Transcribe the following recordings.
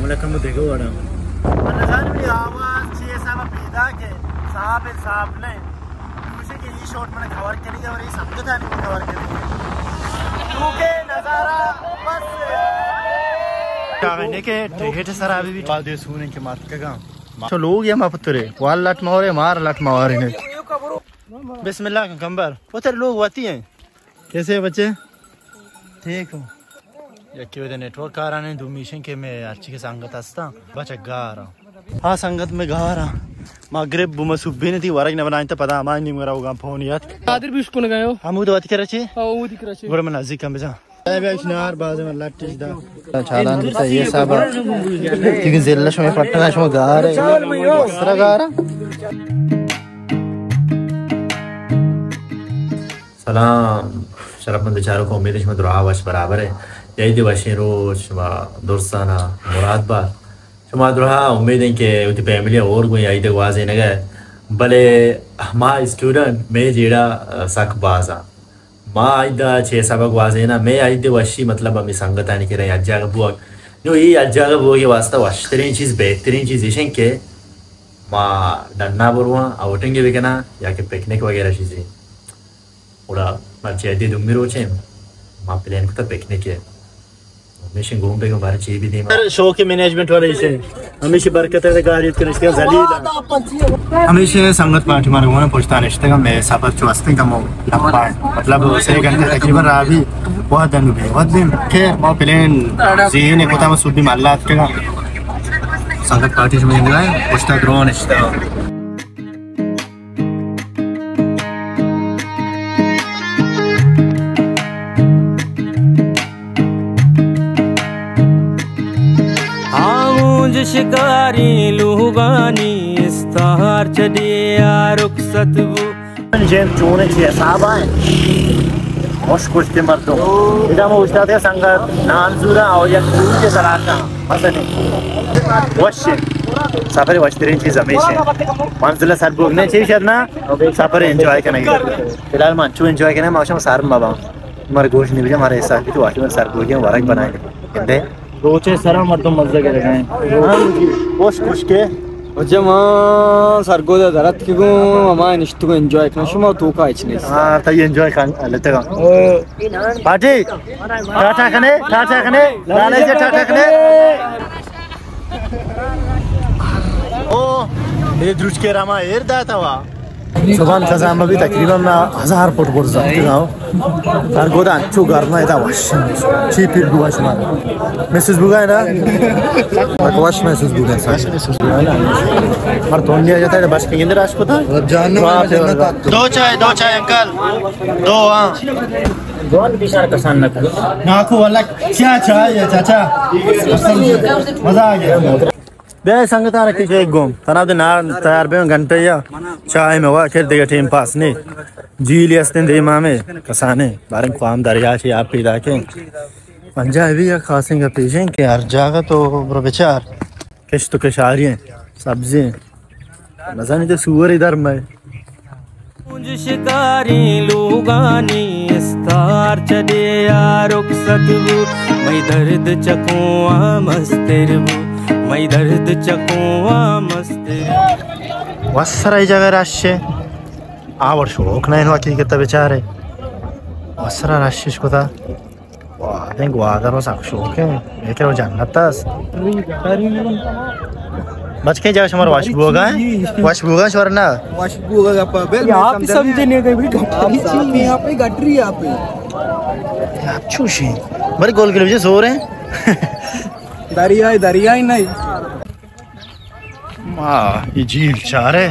لکم دگہ وڑا۔ من نزانم اے آواز چی حساب پیدا کہ صاحب انصاف نہ۔ دوشے کہ اے شاٹ من کور کنگے اور اے سنگت آنی کور کنگے۔ کیونکہ نظارہ بس۔ کاغذ نے کہ ٹکٹ سرا بھی۔ بعد سونے کے مات کا گام۔ چو لوگ یا ما پترے، وال لٹ مورے، مار لٹ مورے نے۔ بسم اللہ کن کمبر۔ پتر لوگ وتی ہیں۔ کیسے ہیں بچے؟ ٹھیک ہو؟ یکی وجہ نیٹ ورک کارانے، دومی ایشیں کہ میں ہرچی کہ سنگت ہستاں، بچہ گاراں۔ ہاں سنگت میں گاراں۔ مغرب بو، ما صبح نے تھی ورگ نہ بنائیں تو پدا ہمائی نیم گرا ہوگا فون یات۔ قادر بیش کن گئے ہو؟ ہمود وتی کرا چے؟ ہاں، ہمود کرا چے۔ گڑا من نزدیک کم بجا۔ اے بیا اشنار باز من لٹش دا۔ چالان بتا یہ صاحب۔ تیگن زلہ شما پٹنا شما گار ہے۔ سرا گار۔ سلام شرفمند چاروکاں، امید شما دراہ وش برابر ہے۔ عید وشیں روچ شما درسانا مراد بات۔ شما دراہ امید ہیں کہ وتی فیملی اور گویں عید گوازینگا، بلے ہما اسٹوڈنٹ میں جیڑا سک بازاں۔ ما عیدا چے سبق گوازیناں، مئے عید وشی مطلب ہمے سنگتانی کرا یک جاگہ بوگ۔ نو اے یک جاگہ بوگی واسطہ وشترین چیز، بہترین چیز ایش انت کہ ما ڈنا برواں، آؤٹنگ بکناں یا کہ پکنک وغیرہ چیزے۔ گڑا مرچی عید دومی روچیں، ما پلان کتا پکنک ہے۔ ہمیشہ گون بگو بار چی بھی دیم۔ شوق مینجمنٹ والے ایشے۔ ہمیشہ برکت ہے گاڑی اتکن اشتگا ذلیل۔ ہمیشہ سنگت پارٹی مارا گونا پشتا نشتگا، میں سفر چو ہستیں کمو لمبا ہے۔ مطلب سے گھنٹے تقریباً راہ بھی بہت دن بھی بہت دن۔ خیر ما پلان ذہن کتا، ما سودی مالات کے سنگت پارٹی شما انگا ہے، پشتا درو نشتگا۔ آمونج شکاری لوگانی استار چڈی آ رخصت بو۔ جند چون چی حساب آئے؟ خوش خوش کے مردم۔ ادا ما استاد کے سنگت نان زورا اور یک زور کے سلاد کا۔ مثلاً وش انت۔ سفر وشترین چیز ہمیش انت۔ منزل سر بوگ نہ چیز شد نا، سفر انجوائے کنگی۔ فی الحال من چو انجوائے کنگی، ما شما سر مبا۔ مر گوش نہیں بجا، مارا احساس بھی تو واقعی من سر بوگی ورگ بنائے۔ گندے۔ روچے سرا مردم مزہ کرگا ہیں۔ وش خوش کے۔ وجہ ما سرگودا درت کی گوں، ہما نشتگو انجوائے کن۔ شما تو کا اچ نہیں۔ ہاں، تئی انجوائے کن، لیتے گا۔ پارٹی، ٹاٹا کنے، ٹاٹا کنے، لالے سے ٹاٹا کنے۔ او، اے دروچ کے راما ایر داتا وا۔ زبان خزان بھی تقریباً نا ہزار فٹ برزا کنا۔ سرگودا انچو گرما ادا وش۔ چی پیر بوا شما۔ مسز بوگا ہے نا؟ وش مسز بوگا ہے سر۔ مر تو انڈیا جاتا ہے، بس کے اندر آش کو تھا۔ جانو۔ دو چائے، دو چائے انکل۔ دو، ہاں۔ جوان بیچارہ کسان نہ کن۔ ناکو والا کیا چائے ہے چاچا؟ قسم سے۔ مزہ آ گیا۔ بیا سنگتاں را کش ایک گوم۔ تناب دے نار تیار بے گھنٹے یا چائے میں وا کر دیگا ٹائم پاس نہیں۔ جیلی استیں دیما میں کسانے۔ باریں قوام دریا چی آپ پیدا کے۔ پنجابی یا خاصیں کا پیشیں کہ ہر جاگہ تو برو بچار۔ کشت و کشاری ہیں۔ سبزی ہیں۔ نزانی تو سوری در میں۔ اونج شکاری لوگانی استار چڈے آ رخصت بو، مئی درد چکوں آ مستر بو، مئی درد چکوں آ مستر بو۔ وسر ای جگہ رش ہے۔ آور شوق نہ انو حقیقت بیچارے۔ وسر رشش کتا۔ واہ، دیں گوادر و سک شوق ہے۔ یہ کہ جنت است۔ بچ کے جا شمار وش بوگا ہے؟ وش بوگا شور نا؟ وش بوگا گپا، بل یہ آپ سمجھے نہیں گئے، بڑی گٹری چیز ہے۔ آپ ہی گٹری آپ ہی۔ آپ چوشی۔ بڑی گول گلوجے سو رہے ہیں۔ دریائے، دریائے نہیں۔ واہ، یہ جھیل چار ہے۔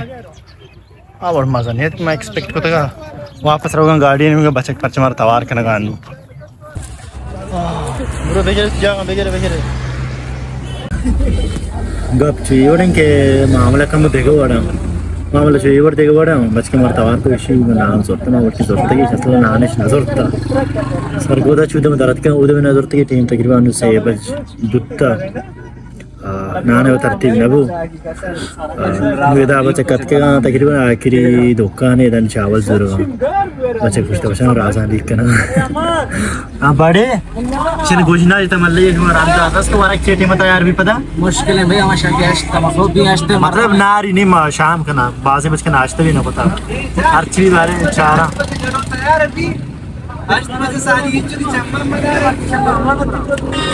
آ وڑ مزہ نیت، ما ایکسپیکٹ کتگا۔ واپس روگاں گاڑی نیمگا، بچک پرچہ مارا توار کنگا انو۔ برو بگر، جا بگر، بگر۔ گپ چو اے وڑیں کہ معاملہ کم دگہ وڑا۔ معاملہ چو اے وڑ دگہ وڑا، بچک مارا توار کو اشی نان زرتا، ما وڑی زرتا کہ اصلا نانش نہ زرتا۔ سرگودا چودم درت کن، اودم نہ زرتا کہ ٹیم تقریباً سے بج دوتا۔ آ، نان و ترتیب نہ بو۔ آ، ودا بچہ کتکگاں، تقریباً آخری دکان ہے، دن چاول زورگاں۔ بچہ پشت بچہ رازاں لیک کنا۔ ہاں، بڑے۔ چن گوجنا جتا ملے، شما رندا دست ورک چیٹی مت تیار بھی پدا۔ مشکل ہے بھائی، ہمارا شاید گیس تمام ہو بھی آشتے مطلب ناری نہیں، ما شام کنا، بازے بچ کے ناشتہ بھی نہ پتا۔ ہر چیز بارے چارا۔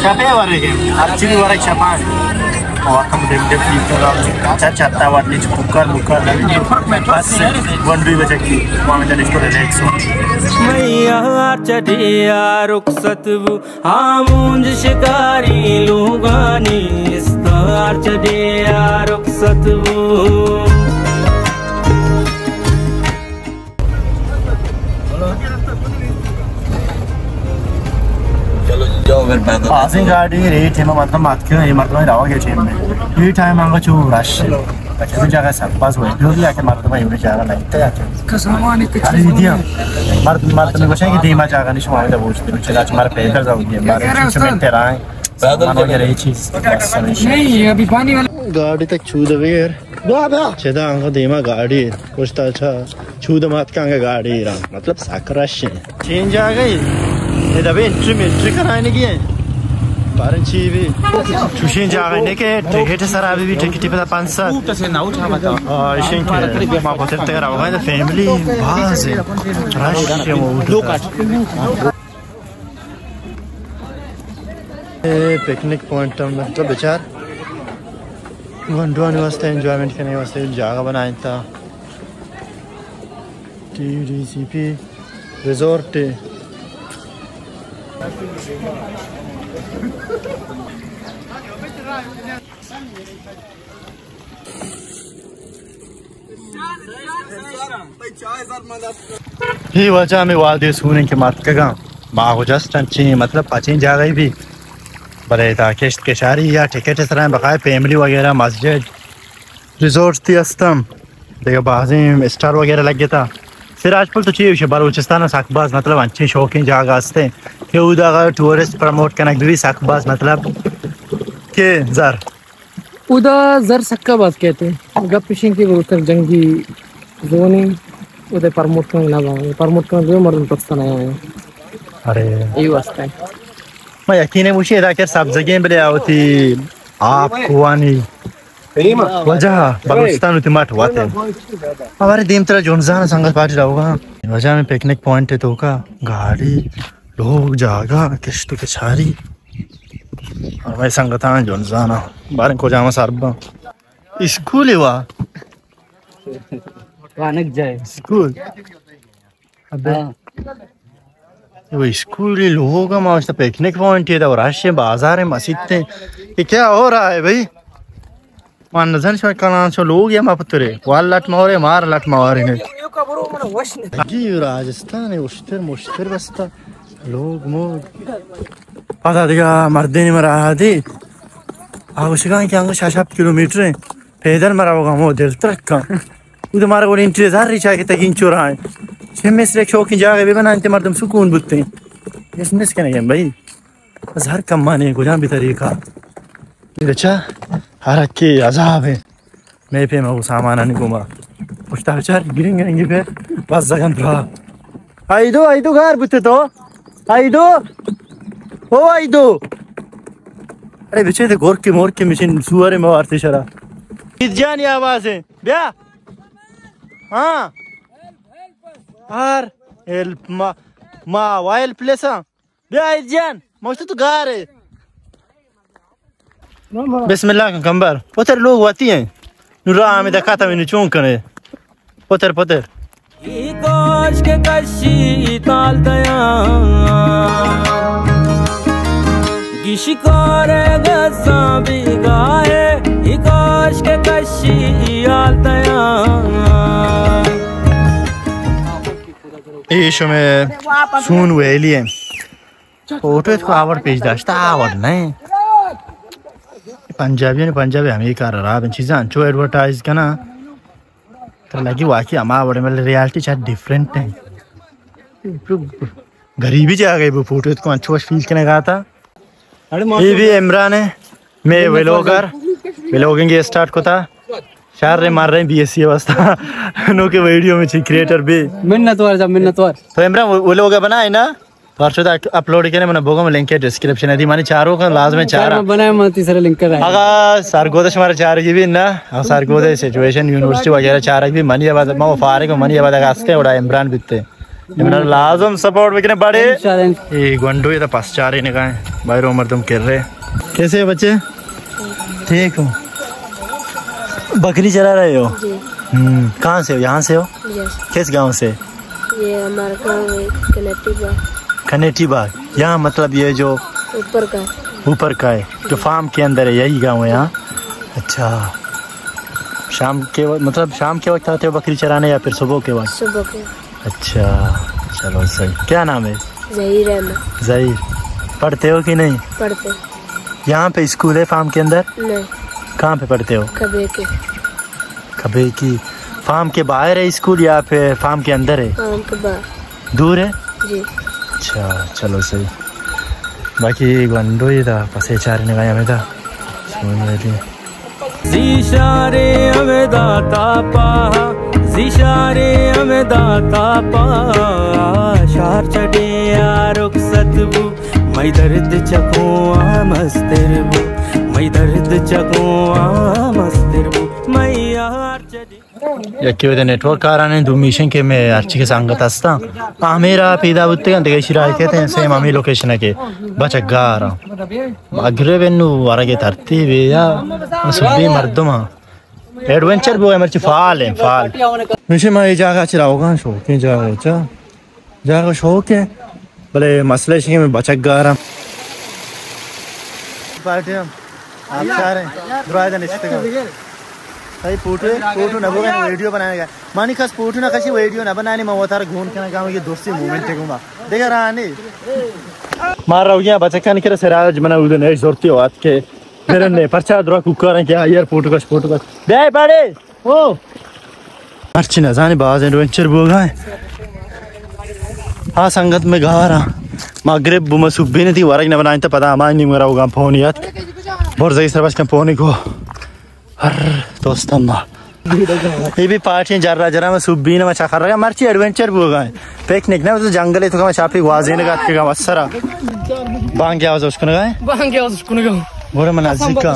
شپے ورگ ءَ، ہرچی بھی ورگ شپاں۔ وقت ڈیم ڈیم چیز تو چا چاتا وات نیچ کوکر موکر بس گونڈوی بچکی وہاں میں جنش کو ریلیکس ہو۔ میار چڈیا رخصت بو، آمونج شکاری لوگانی استار چڈیا رخصت بو۔ چلو جاؤ پھر پیدل۔ بازیں گاڑی ریٹ ہے، مطلب مات کے یہ مردم روا کے ٹائم میں، یہ ٹائم آنگا چو رش ہے۔ اچھا جگہ سب پاس ہوئے جو بھی آ کے مردم یہ جگہ نہیں تے آ کے۔ ارے دیا مرد مرد میں بچے کہ دیما جگہ نہیں، شما بوجھتے چلا ہمارا پیدل جاؤ گے، ہمارے پیدل۔ نہیں، ابھی پانی والا گاڑی تک چھو دے بغیر۔ چدا انگا دیما گاڑی پشتا چا چود مات کا انگا گاڑی را، مطلب سک رش ہے۔ چین جا گئی۔ اے دبے انٹری میں انٹری کرائے نہیں گئے۔ بارن چی بھی۔ چوشین جا گئے نہیں کہ ٹکٹ سر ابھی بھی ٹکٹ پتا پانچ سو۔ آ، اشین کے ما پتر تک رہا ہے، فیملی باز ہے۔ رش ہے وہ۔ اے پکنک پوائنٹ ہم مطلب بچار گونڈوانی واسطے انجوائمنٹ کرنے واسطے جاگہ بنائیں تا۔ ٹی ڈی سی پی ریزورٹ۔ ہی وجہ ہمیں وادی سونیں کہ ماتکگاں باغ و جست انچیں مطلب پچیں جاگہی بھی، بلے تا کشت کشاری یا ٹکٹ سرائیں بقائے فیملی وغیرہ مسجد ریزورٹ تھی استم، دیگہ بازیں اسٹار وغیرہ لگتا۔ سراج پل تو چی ہوشے بلوچستان سک باز مطلب انچیں شوقیں جاگہ ہستے کہ اودا اگر ٹورسٹ پروموٹ کنگ بھی سک باز مطلب کہ زر اودا زر سکا باز کہتے۔ گپ اشیں کہ وہ تر جنگی زون ہے، اودا پرموٹ کنگ نہ باں، پرموٹ کنگ جو مردم ترسا نہ آئے۔ ارے۔ یہ واسطہ ہے۔ ما یقین ہے مجھے ادا کر سبزگیں بلے آوتی آپ کوانی وجہ بلوچستان ہوتی مٹ واتے۔ ہمارے دیم ترا جنزان سنگت پارٹی رہوگا۔ وجہ میں پکنک پوائنٹ ہے تو کا گاڑی لوگ جاگہ کشت و کچاری۔ اور میں سنگتاں جنزانا باریں کجام سر باں۔ اسکول وا۔ وانگ جائے۔ اسکول۔ ابے۔ ہاں۔ وہ اسکول لوگ ہم آج تو پکنک پوائنٹ ہے، تو رش ہے، بازار ہے، مسیت ہے۔ یہ کیا ہو رہا ہے بھائی؟ من نزن شو کلان شو لوگ یا ما پترے۔ وال لٹ مورے، مار لٹ مورے نے۔ جی راجستان ہے، اشتر مشتر بستا۔ لوگ موگ۔ پدا دیگا مردین مرا دی۔ آوشگان کہ انگو شش ہفت کلومیٹر ہیں۔ پیدل مرا ہوگا مو دل ترکا۔ او تو مارا گوڑ انتظار ریچا کہ تگین چورا ہیں۔ چھ مصر ایک شوقین جاگہ بے بنا انت مردم سکون بوتے ہیں۔ اس مس کنے گئے بھائی۔ بس ہر کم مانے کجام بھی طریقہ۔ بچا ہر کی عذاب ہے۔ میں پہ مو سامانانی گوما۔ پشتا بچار گرنگ گرنگی پہ۔ بس زگن درا۔ آئی دو، آئی دو گار بوتے تو۔ آئی دو۔ او آئی دو۔ ارے بچے تے گور کے مور کے مشین سوارے موارتے شرا۔ عید جان یہ آواز ہے۔ بیا۔ ہاں۔ ہر ہیلپ ما، ما وائل پلیسا۔ بیا عید جان، موشت تو گار ہے۔ بسم اللہ کن کمبر۔ پتر لوگ واتی ہیں۔ نو راہ ہمیں دکھاتا میں نو چون کنے۔ پتر، پتر۔ ای کاش کہ کشی تال دیاں، گیشی کار گساں بیگاہ ہے، ای کاش کہ کشی آل دیاں۔ اے شمے سون ویلی ہیں۔ فوٹو ات کو آوڑ پیش داشتا، آوڑ نہیں۔ پنجابی نے پنجابی ہمیں کار رہا، چیزاں چو ایڈورٹائز کنا۔ ترا لگی واقعی ہما وڑے، مطلب ریالٹی چا ڈیفرنٹ ہے۔ غریبی جا گئی وہ فوٹو کو انچوش فیل کنے گا تھا۔ اے بھی عمران ہے، میں ویلوگر۔ ولاگنگ اسٹارٹ کتا۔ شہر رے مار رہے بی ایس سی واسطہ۔ نو کے ویڈیو میں چی کریئٹر بھی۔ منتوار جا، منتوار۔ تو عمران، وہ، وہ لوگ بنائے نا؟ پرچو دا اپلوڈ کنے، من بوگم لنک ڈسکرپشن دی، منی چارو کن لازم چارا۔ بنائے من تیسرا لنک کرا۔ اگا سرگودش مارا چارگی بھی نا، اگا سرگودش سچویشن یونیورسٹی وغیرہ چارگی بھی، منی بعد ما فارغ، منی بعد اگا ہستے اوڑا عمران بیتے۔ عمران لازم سپورٹ بکنے بڑے۔ انشاءاللہ۔ اے گونڈو یہ تو پس چارے نگاہ، باہر مردم کر رہے۔ کیسے ہو بچے؟ ٹھیک ہو؟ بکری چرا رہے ہو؟ جی۔ ہم، کہاں سے ہو؟ یہاں سے ہو؟ یس۔ کس گاؤں سے؟ یہ ہمارا گاؤں ہے کنیٹی باغ۔ کنیٹی باغ۔ یہاں مطلب یہ جو اوپر کا۔ اوپر کا ہے، جو فارم کے اندر ہے، یہی گاؤں ہے یہاں؟ اچھا۔ شام کے و-، مطلب شام کے وقت آتے ہو بکری چرانے یا پھر صبح کے وقت؟ صبح کے۔ اچھا، چلو صحیح۔ کیا نام ہے؟ ظہیر احمد۔ ظہیر، پڑھتے ہو کہ نہیں؟ پڑھتے۔ یہاں پہ اسکول ہے فارم کے اندر؟ نہیں۔ کہاں پہ پڑھتے ہو؟ کبے کے۔ کبے کی۔ فارم کے باہر ہے اسکول یا پھر فارم کے اندر ہے؟ فارم کے باہر۔ دور ہے؟ جی۔ اچھا، چلو صحیح۔ باقی گونڈو ہی تھا، پسے چار نگاہ ہمیں تھا۔ سون ویلی۔ زی شارے ہمدا تاپا، زی شارے ہمدا تاپا، شار چڈے آ رخصت بو، مئی درد چکو آ مستر بو، مئی درد چکو آ مستر بو، مئی یار چڈے۔ یکی وجہ نیٹ ورک کارانے، دومی ایشیں کہ میں ہرچی کہ سنگت ہستاں، ہمیں راہ پیدا بوتگاں، دگہ ایشی راہ کہتے ہیں، سیم ہمیں لوکیشن ہے کہ بچہ گاراں۔ مغرب انو ورگ ترتیب یا سبی مردم ہاں۔ ایڈونچر بو مرچی فعال ہیں، فعال۔ مجھے ما یہ جاگہ چرا ہوگا، شوقیں جاگہ چا۔ جاگہ شوق ہے، بلے مسئلہ ایش کہ میں بچک گاراں۔ پارٹی ہم آپ چار ہیں، درائے دن اشتگا۔ بھائی فوٹو، فوٹو نہ بوگا، ویڈیو بنائے گا۔ مانی کس فوٹو نہ کشی، ویڈیو نہ بنانی، میں وہ تارا گون کنا گاؤں، یہ دوستی مومنٹ ہے گوما۔ دیکھا رہا نہیں۔ مار رہو گیا بچکانی کرا سراج منا اودن ایش زورتی ہو آت کے۔ میرے نے پرچا درا کوکارن کیا، یار فوٹو کش، فوٹو کش۔ بے پاڑے۔ او! مرچی نزانی باز ایڈونچر بوگا ہے۔ ہاں سنگت میں گارا۔ مغرب بو مسوب بین تھی ورگ نہ بنائیں تو پتا ہمانی نیم گرا ہوگا پونی ات۔ برزگی سر بچ کن پونی کو۔ ہر دوستم ما۔ یہ بھی پارٹی جرا جرا میں سوب بین میں چکر رگا مرچی ایڈونچر بوگا ہے۔ پکنک نہ تو جنگل تو کم شاپی گوازین گات کے گم سرا۔ بانگی آواز اس کنگا ہے۔ بانگی آواز اس کنگا۔ گورا من نزدیک کا۔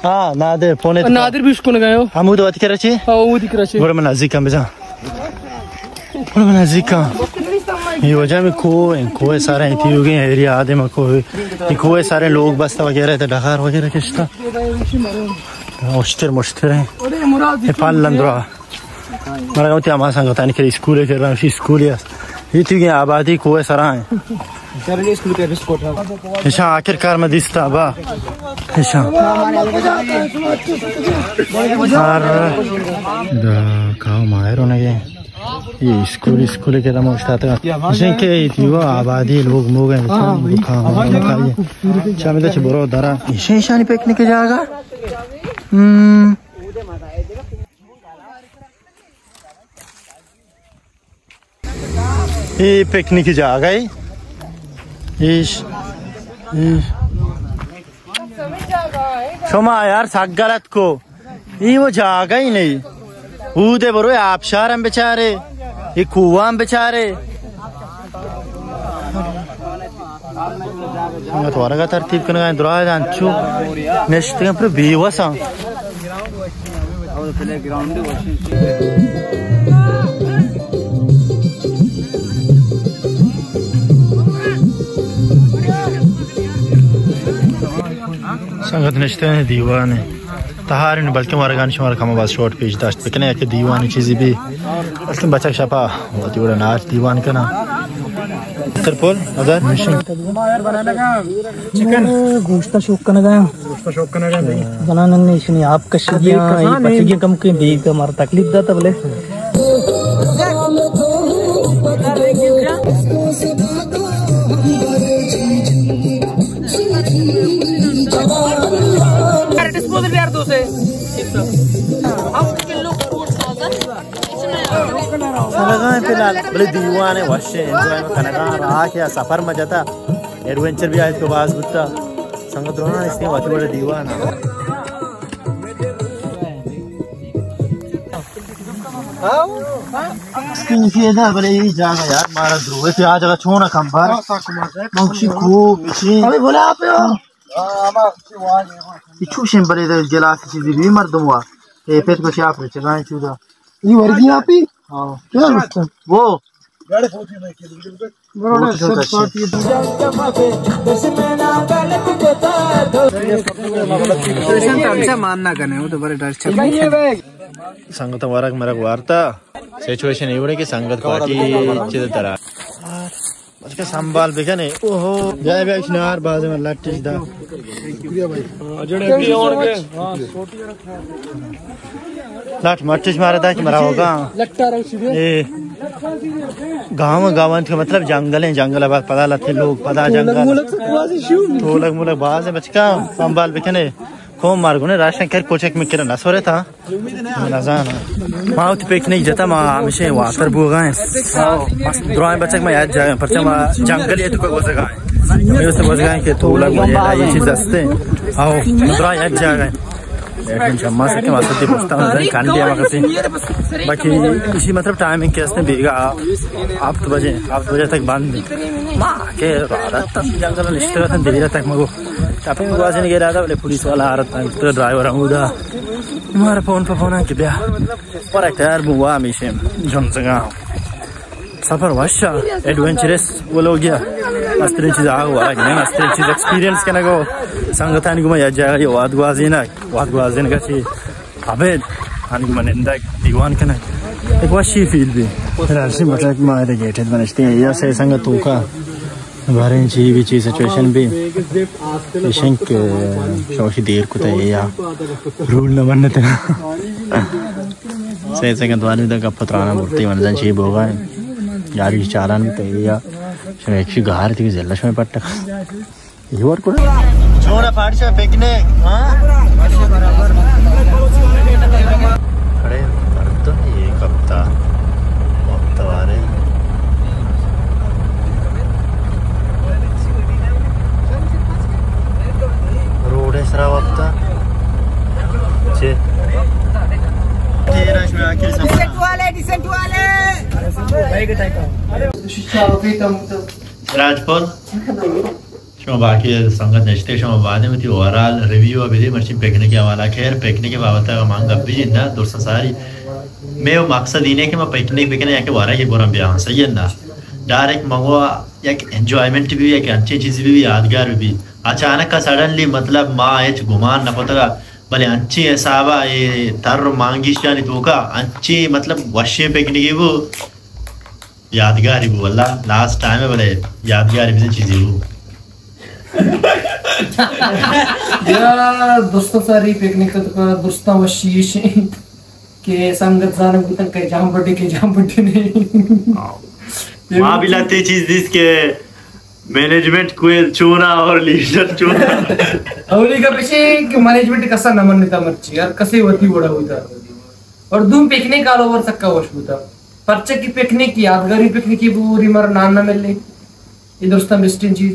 ہاں، نادر، پونے تک۔ نادر بھی اشکنگا ہو۔ ہمود وتی کرا چی؟ ہاں، وتی کرا چی۔ گڑا من نزدیک ہم بزاں۔ گڑا من نزدیک ہم۔ یہ وجہ میں کوہ ہیں، کوہ سارے ہیں، تیوگیں ایریا آدم کوہ۔ یہ کوہ سارے لوگ بستا وغیرہ تھا، ڈغار وغیرہ کشتا۔ اشتر مشتر ہیں۔ یہ پل اندرا۔ مارا گوتی ہما سنگتانی کہ اسکول ء کرا، اسی اسکول ء است۔ یہ تیوگیں آبادی کوہ سرا ہیں۔ ایشاں آخر کار میں دیستا با۔ ایشاں۔ ہر دا کاو ماہر ہونے گئے۔ یہ اسکول، اسکول کے دم استاد کا۔ ایشاں کہ یہ تیوا آبادی لوگ موگ ہیں۔ چاہے دا چھ برو درا۔ ایشاں، ایشانی پکنک جاگا۔ ہم۔ اے پکنک جاگہ ہے۔ ایش، ایش۔ شما یار سک غلط کو۔ اے وہ جاگہ ہی نہیں۔ اودے برو آبشار ہم بچارے۔ اے کوہ ہم بچارے۔ انگت ورگا ترتیب کنگا انت، دراہ انت، چو نشتگاں پر بیوساں۔ سنگت نشتگاں دیوانے۔ تہارین بلکیں ورگانی شمارا کم باز شارٹ پیش داشت بکنے کہ دیوانی چیزی بھی۔ بلکیں بچک شپا وتی وڑا ناچ دیوان کنا۔ ترپول، نظر۔ چکن۔ گوشتا شوک کنگا۔ گوشتا شوک کنگا۔ زنان نے شنی آپ کشگیاں، پچگی کم کے بیگ مار تکلیف داتا بلے۔ ڈسپوزل یار دو سے۔ سنگتاں فی الحال بلے دیوان ہے، وش ہے، انجوائے کنگا، راہ کیا سفر مجتا، ایڈونچر بھی آیت کو باز بوتا۔ سنگت رونا اس کے وقت بڑے دیوان ہے۔ پیشے دا بلے، اے جاگہ یار مارا دروت، آ جاگہ چون کم بار. من کشی کو پیشے. ابھی بولا آپ ہو. اے چوشیں بلے دا گلاس چیزی بھی مردم وا. اے پیت کو چاپ رہے چلائیں چودا. اے ورگی آپی؟ ہاں. کیا رستا؟ وہ. بروڑے سب پارٹی. سنگت ورگ مرگ وارتا. سچویشن ایوڑے کہ سنگت پارٹی چیز ترا. بچکا سنبھال بکنے. اوہو. بیا، بیا، اشنار باز من لٹش دا. لٹ مٹش مارا دا کہ مرا ہوگا. اے گاؤں، گاؤں کہ مطلب جنگل ہیں، جنگل بعد پدا لتے لوگ، پدا جنگل. ٹولگ مولگ باز ہیں بچکا، سنبھال بکنے. کوم مارگونے راشن کر کوچک میں کرا نسورے تا. نزاناں. ما وتی پکنک جتا، ما ہمیشہ واتر بوگا ہیں. او، مست درائیں بچک ما یاد جاگا، پرچہ ما جنگل یہ تو کوئی گوزگا ہیں. ہمیں اسے گوزگا ہیں کہ تو لگ مجھے نا یہ چیز ہستے. او، درائیں یاد جاگا ہیں. ایڈمن چما سکے واسطے دوستاں کانڈے وقت. باقی اسی مطلب ٹائمنگ کے ہستے بیگا ہفت بجے، ہفت بجے تک بند. ما کہ رات جنگل نشتہ دیر تک مگو. شاپنگ گوازی نگے رہا تھا، بلے پولیس والا آ رہا تھا، تو ڈرائیور ہم ادا. مارا فون پہ فون کہ بیا. پر اختیار بوا ہمیشہ جنزگا. سفر وشا، ایڈونچرس ولو گیا. مسترین چیز آگو آگ نہیں، مسترین چیز ایکسپیرینس کنگو. سنگتانی گما یا جاگا یہ واد گوازینگ، واد گوازینگا چی. ابید آنی گما نندگ دیوان کنگ. ایک وشی فیل بھی. راشی مطلب ما ایدے گیٹے بنشتے یا سے سنگت توکا. باریں چی بھی چی سچویشن بھی. ایشنک شوشی دیر کتا یا رول نہ منتے. سے سنگت وانی دا گپ ترانا بورتی ونزن چی بوگا. یاری چالان بھی تے یا شو ایک شی گار تی ضلع شو پٹک. یور کو. چونا پارٹی شو پکنک، ہاں؟ کھڑے مردم ایک ہفتہ وقت وارے. روڈ سرا وقت. چے؟ تیرا شو آخر سفر. ڈیسنٹ والے، ڈیسنٹ والے. راجپور. شما باقی سنگت نشتے، شما بعد وتی اوورال ریویو ءَ بدے، مرچی پکنک ءِ حوالہ. خیر، پکنک ءِ بابت ءَ من گپ بجن نہ، درست ساری. مئے مقصد اینه کہ ما پکنک بکنیں یا کہ ورگ ءَ برن بیاں، صحیح ہے نا؟ ڈائریکٹ مگو یک انجوائمنٹ بھی، یک انچیں چیز بھی، یادگار بھی. اچانک ءَ سڈنلی، مطلب، ما ہچ گمان نہ کتگ، بلے انچیں حساب ءَ اے تر مانگیشانی توکا انچیں، مطلب، وشیں پکنکے بو. یادگاری بو، واللہ لاسٹ ٹائم ہے، بلے یادگاری بھی چیزی بو. یا دوستاں ساری پکنک تو کا دوستاں وشی ایش کہ سنگت زانگ بوتن کہ جام بڈے کہ جام بڈے نہیں. ما بھی لتے چیز دیس کہ مینجمنٹ کوئی چونا اور لیڈر چونا. اولی کا پیچھے کہ مینجمنٹ کسا نہ منتا مرچی، ہر کسے وتی وڑا ہوتا. اور دوم پکنک آل اوور سکا وش بوتا. پرچہ کہ پکنک یادگاری پکنکی بو، اوری مر نان نہ ملے. یہ درستاں بیسٹیں چیز.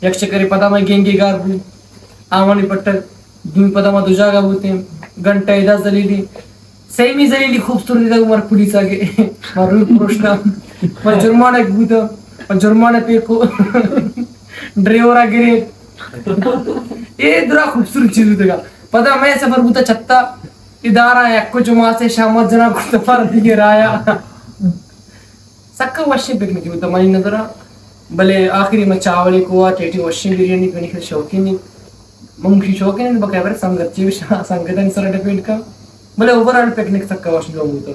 یک چکرے پدا میں گینگے گار بو. آوانی پٹک. دومی پدا ما دو جاگہ بوتیں. گھنٹہ ادا زلیلی. سیمی زلیلی خوبصورتی دا مر پولیس آگے. مر روی پروشنا. مر جرمانہ بوتا. مر جرمانہ پے کو. ڈرائیور آگے. یہ درا خوبصورت چیز بوتگا. پدا میں سفر بوتا چھتا. ادارہ یک کچھ ماسے شامت جناب کو سفر دیگہ رایا. سکا وشیں پکنک بوتا منی نظر ءَ. بلے آخری ما چاولے کو، ٹیٹی وشیں بریانی، منی خیال شوقین نہیں. من گوشی شوقین نہیں، بقیہ بر سنگت چی وشا، سنگتانی سر ڈیپینڈ کا. بلے اوورال پکنک سکا وش جو بوتا.